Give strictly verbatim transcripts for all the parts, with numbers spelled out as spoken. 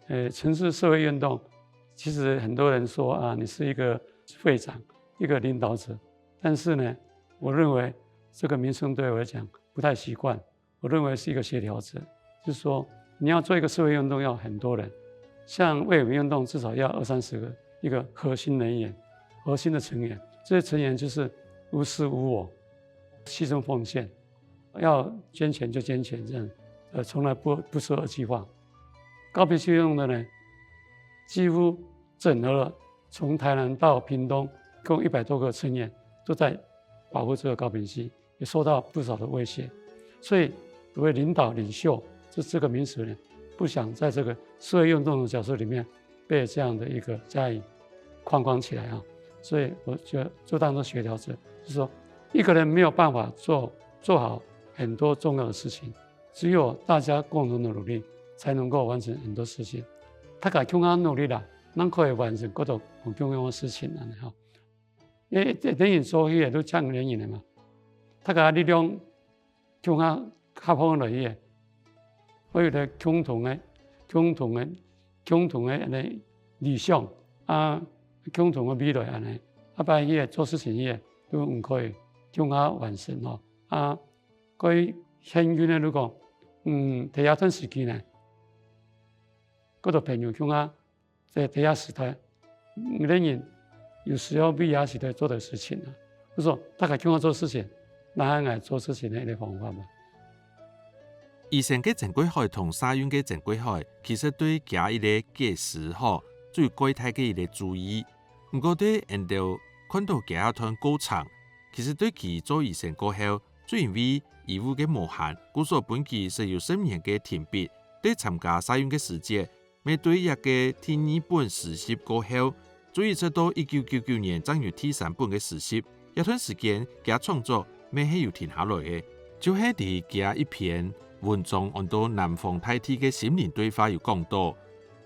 呃，城市社會運動，其實很多人說啊，你是一個會長，一個領導者，但是呢，我認為這個名稱對我來講不太習慣，我認為是一個協調者，就是說你要做一個社會運動，要很多人，像衛武運動至少要二三十個一個核心人員、核心的成員，這些成員就是無私無我、犧牲奉獻，要捐錢就捐錢，這樣，呃，從來不不說二句話。高屏溪運動呢，幾乎整合了從台南到屏東共一百多個成員都在保護這個高屏溪，也受到不少的威脅。所以所謂領導領袖這這個名詞呢，不想在這個社會運動的角色裡面被這樣的一個加以框框起來啊。所以我就就當做協調者，就是說一個人沒有辦法做做好很多重要的事情，只有大家共同的努力，才能夠完成很多事情。大家共下努力啦，正可以完成各種各樣的事情，恁呢吼。因為等於做起來都像人的嘛，大家力量共下合放落去个，會有个共同个、共同个、共同个恁呢理想啊，共同个未來恁呢，啊，擺起來做事情起來都毋可以共下完成吼。啊， 該現今呢，如果，嗯，在這段時期呢，各位朋友共下，在在這時代，每個人有時候為這時代做的事情啊，就說大家共下做事情，那𠊎做事情的一個方法嘛。以前个曾貴海同社運个曾貴海，其實對厥一個結識吼，最蓋大个一個注意。毋過對𠊎兜看到厥一段過程，其實對佢做醫生過後， 就因為醫護个無閒，故所分佢設有十年个停畢。在參加社運个時節，乜對這個第二本詩集過後，就一直到一九九九年正有第三本个詩集。這段時間，厥創作乜係有停下來个，就係在厥一篇文章安到《南方大地》个心靈對話有講到，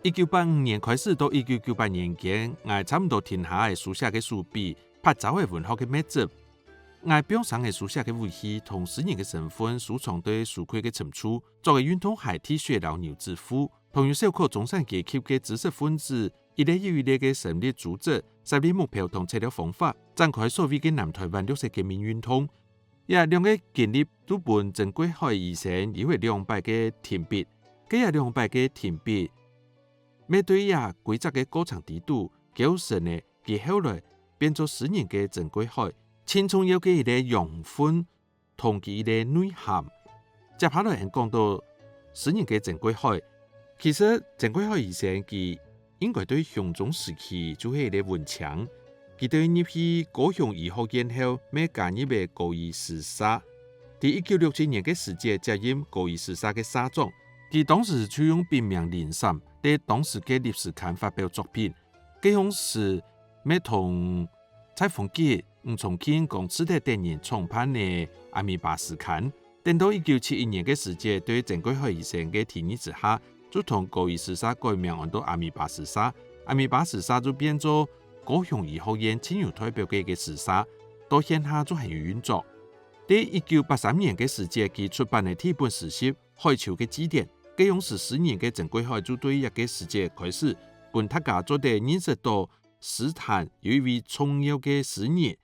一九八五年開始到一九九八年間，𠊎差毋多停下來書寫个手筆，拍走个文學个墨汁。 𠊎放生个書寫个武器同詩人个身份收藏在書櫃个深處，著个運動鞋、T-shirt摎牛仔褲，同有小可中產階級个知識分子，一列又一列个成立組織，設立目標同策略方法，展開所謂个南臺灣綠色革命運動。這兩個經歷都分曾貴海醫生有了兩擺个停畢。該這兩擺个停畢，乜對這規則个過程底肚，構成了佢後來變做詩人个曾貴海， 盡重要个一個養分同佢一個內涵。接下來𠊎講到詩人个曾貴海，其實曾貴海醫生佢應該對鄉中時期就係一個文青。佢在入去高雄醫學院後，乜加入了高醫師社。在一九六七年个時節接任高醫師社个社長。佢當時就用筆名林三，在當時个立史刊發表作品。 該央時乜同蔡豐吉、吳重慶、江次德等人創辦了《阿米巴》詩刊。等到一九七一年个時節，對曾貴海醫生个提議之下，就同高醫師社改名安到《阿米巴》詩社。《阿米巴》詩社就變做高雄醫學院盡有代表个一個詩社，到現下就還有運作。在一九八三年个時節，佢出版了第一本詩集《海鰍个祭典》。該央時詩人个曾貴海就對這個時節開始，分大家做得認識到 詩壇有一位重要个詩人，